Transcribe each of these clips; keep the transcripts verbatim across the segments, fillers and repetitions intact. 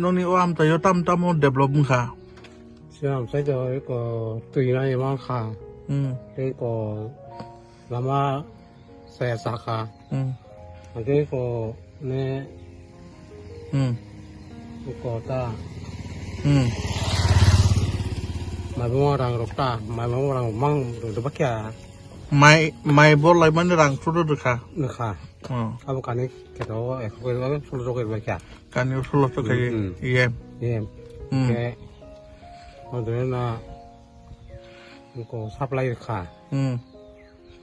Noni o amchaio tam tamo develop wngkha? Sini amchai to eko twi nai mang kha. Hmm. Tei ko lama saya saka. Hmm. Ake ko ne Hmm. Ko ta. Hmm. Mai bo rang rok ta, mai bo rang mang rok bakya. Mai, mai bo lai mani rang churu rwkha. Rwkha. Hmm. Abo kani kheto ekho khe sulo chok khe bakya. Kani sulo chok khe Hmm. Iyem. Iyem. Hmm. Ke. Odre na ko supply rwkha. Hmm.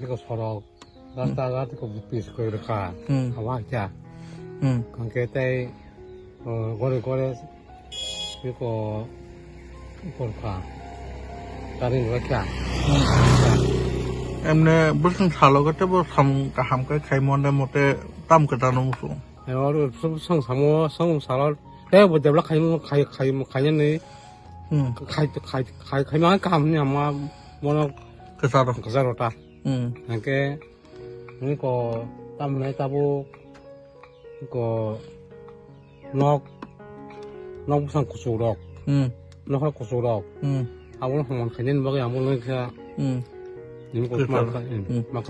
Biko sorok, rasta ghat ko pis ko rwkha. Hmm. Awa kya. Hmm. Kangke tai, uh, gore gore biko korkha. Tarin rwkha. Hmm. Emne bwswng salo gete bo samung kaham khe khai mone mote tam kwtano musu. Oro song samo song salo te bo debla khai khai khai khai ni Hmm. Khai, khai, khai, khai ma kaham ni ama mono Kwcharo. Kwcharo ta. Hmm. Hingke ni ko tamni tabuk ko nok, nok bwsang kuchuk rok. Hmm. Nok kuchuk rok. Hmm. Abo no hongman khainani bagwi amo no kha. Hmm. Ni ko Kwcharo. Ma kha, hmm. Hmm. Ma kha.